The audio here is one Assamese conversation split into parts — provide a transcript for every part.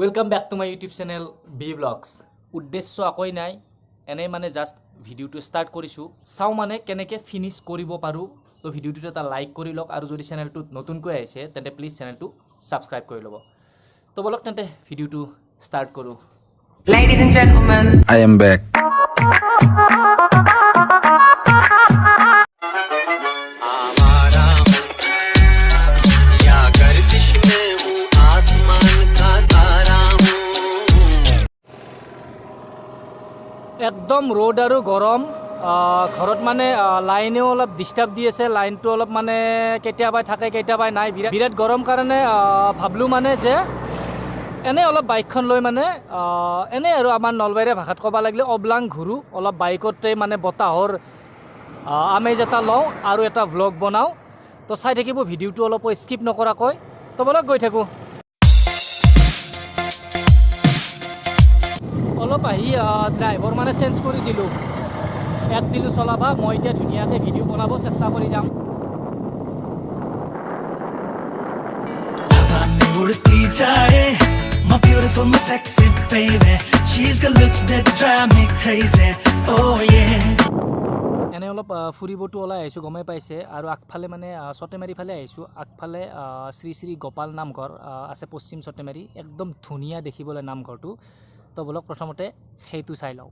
Welcome back to my YouTube channel B vlogs. উদ্দেশ্য একোৱেই নাই, এনেই মানে জাষ্ট ভিডিঅ'টো ষ্টাৰ্ট কৰিছোঁ, চাওঁ মানে কেনেকৈ ফিনিছ কৰিব পাৰোঁ। তো ভিডিঅ'টোত এটা লাইক কৰি লওক আৰু যদি চেনেলটোত নতুনকৈ আহিছে তেন্তে প্লিজ চেনেলটো ছাবস্ক্ৰাইব কৰি ল'ব। তো ব'লক তেন্তে ভিডিঅ'টো ষ্টাৰ্ট কৰোঁ। Ladies and gentlemen, I am back. आवारा हूँ या गर्दिश में हूँ, आसमान का तारा हूँ। একদম ৰ'দ আৰু গৰম। ঘৰত মানে লাইনেও অলপ ডিষ্টাৰ্ব দি আছে, লাইনটো অলপ মানে কেতিয়াবাই থাকে কেতিয়াবাই নাই। বিৰাট গৰম কাৰণে ভাবলোঁ মানে যে এনেই অলপ বাইকখন লৈ মানে এনেই আৰু আমাৰ নলবাৰীয়া ভাষাত ক'ব লাগিলে অবলাং ঘূৰোঁ, অলপ বাইকতে মানে বতাহৰ আমেজ এটা লওঁ আৰু এটা ভ্লগ বনাওঁ। তো চাই থাকিব ভিডিঅ'টো অলপো স্কিপ নকৰাকৈ। তো ব'লক গৈ থাকোঁ। অলপ আহি ড্ৰাইভাৰ মানে চেঞ্জ কৰি দিলোঁ, এক দিলোঁ চলাবা, মই এতিয়া ধুনীয়াকৈ ভিডিঅ' বনাব চেষ্টা কৰি যাম। हवा में उड़ती जाए my beautiful, my sexy baby. She's got looks that drive me crazy. Oh yeah. এনেই অলপ ফুৰিবতো ওলাই আহিছোঁ, গমেই পাইছে। আৰু আগফালে মানে চতেমাৰী ফালে আহিছোঁ। আগফালে শ্ৰী শ্ৰী গোপাল নামঘৰ আছে পশ্চিম চতেমাৰী, একদম ধুনীয়া দেখিবলৈ নামঘৰটো। তো ব'লক প্ৰথমতে সেইটো চাই লওঁ।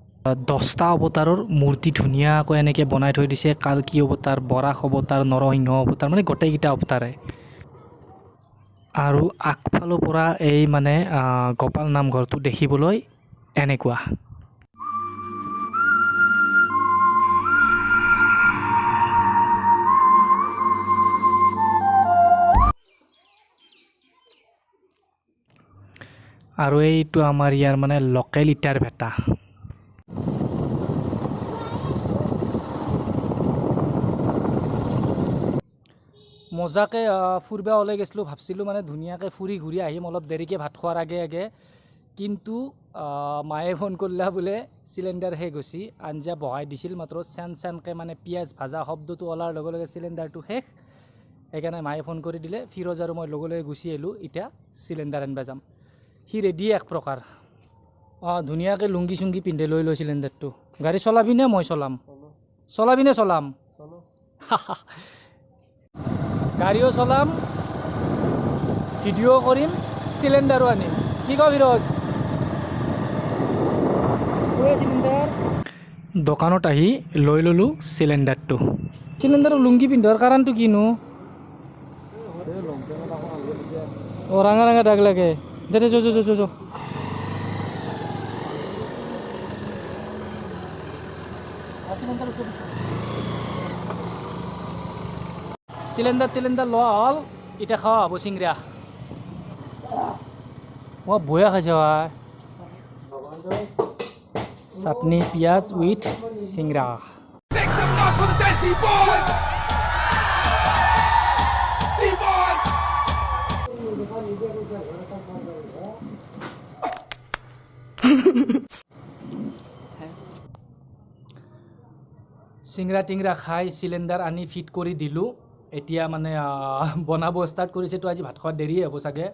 10টা অৱতাৰৰ মূৰ্তি ধুনীয়াকৈ এনেকৈ বনাই থৈ দিছে। কালকি অৱতাৰ, বৰাহ অৱতাৰ, নৰসিংহ অৱতাৰ, মানে গোটেইকেইটা অৱতাৰে। আৰু আগফালৰ পৰা এই মানে গোপাল নামঘৰটো দেখিবলৈ এনেকুৱা। আৰু এইটো আমাৰ ইয়াৰ মানে লোকেল ইটাৰ ভেটা। মজাকে ফুৰিব ওলাই গৈছিলোঁ, ভাবছিলোঁ মানে ধুনীয়াকৈ ফুৰি ঘূৰি আহিম অলপ দেৰিকৈ ভাত খোৱাৰ আগে আগে। কিন্তু মায়ে ফোন কৰিলা বোলে চিলিণ্ডাৰ শেষ হৈছে, আঞ্জা বহাই দিছিল মাত্ৰ চেন চেনকৈ মানে পিঁয়াজ ভাজা শব্দটো ওলাৰ লগে লগে চিলিণ্ডাৰটো শেষ। সেইকাৰণে মায়ে ফোন কৰি দিলে, ফিৰোজ আৰু মই লগে লগে গুচি আহিলোঁ। এতিয়া চিলিণ্ডাৰ আনিব যাম। সি ৰেডি এক প্ৰকাৰ। ধুনীয়াকৈ লুংগি চুংগি পিন্ধি লৈ লৈ চিলিণ্ডাৰটো। গাড়ী চলাবিনে মই চলাম? চলাবিনে চলাম? গাড়ীও চলাম, ভিডিঅ' কৰিম, চিলিণ্ডাৰো আনিম। কি কওঁ ফিৰোজ? চিলিণ্ডাৰ দোকানত আহি লৈ ল'লোঁ চিলিণ্ডাৰটো। চিলিণ্ডাৰৰ লুংগি পিন্ধাৰ কাৰণটো কিনো? অঁ, ৰঙা ৰঙা দাগ লাগে। দে দে, যো যো যো যো। চিলিণ্ডাৰ টিলিণ্ডাৰ লোৱা হ'ল, এতিয়া খোৱা হ'ব চিংৰা। মই বয়া খাইছোঁ ভাই। চাটনি পিঁয়াজ উইথ চিংৰা। Make some noise for the Desi Boys! D-Boys! চিংৰা টিংৰা খাই চিলিণ্ডাৰ আনি ফিট কৰি দিলোঁ। এতিয়া মানে বনাব ষ্টাৰ্ট কৰিছে। তো আজি ভাত খোৱাত দেৰিয়ে হ'ব চাগে।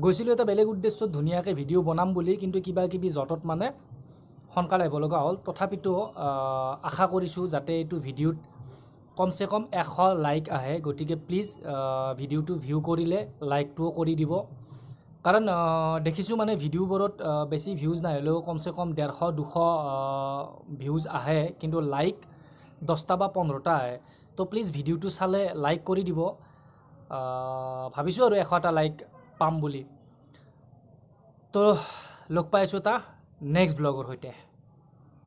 গৈছিলোঁ এটা বেলেগ উদ্দেশ্যত ধুনীয়াকৈ ভিডিঅ' বনাম বুলি, কিন্তু কিবা কিবি জটত মানে সোনকালে আহিব লগা হ'ল। তথাপিতো আশা কৰিছোঁ যাতে এইটো ভিডিঅ'ত কমচে কম 100 লাইক আহে। গতিকে প্লিজ ভিডিঅ'টো ভিউ কৰিলে লাইকটোও কৰি দিব, কাৰণ দেখিছোঁ মানে ভিডিঅ'বোৰত বেছি ভিউজ নাহিলেও কমচে কম 150 200 ভিউজ আহে, কিন্তু লাইক 10টা বা 15টা আহে। তো প্লিজ ভিডিঅ'টো চালে লাইক কৰি দিব। ভাবিছোঁ আৰু 100টা লাইক পাম বুলি। তো লগ পাইছোঁ এটা নেক্সট ব্লগৰ সৈতে।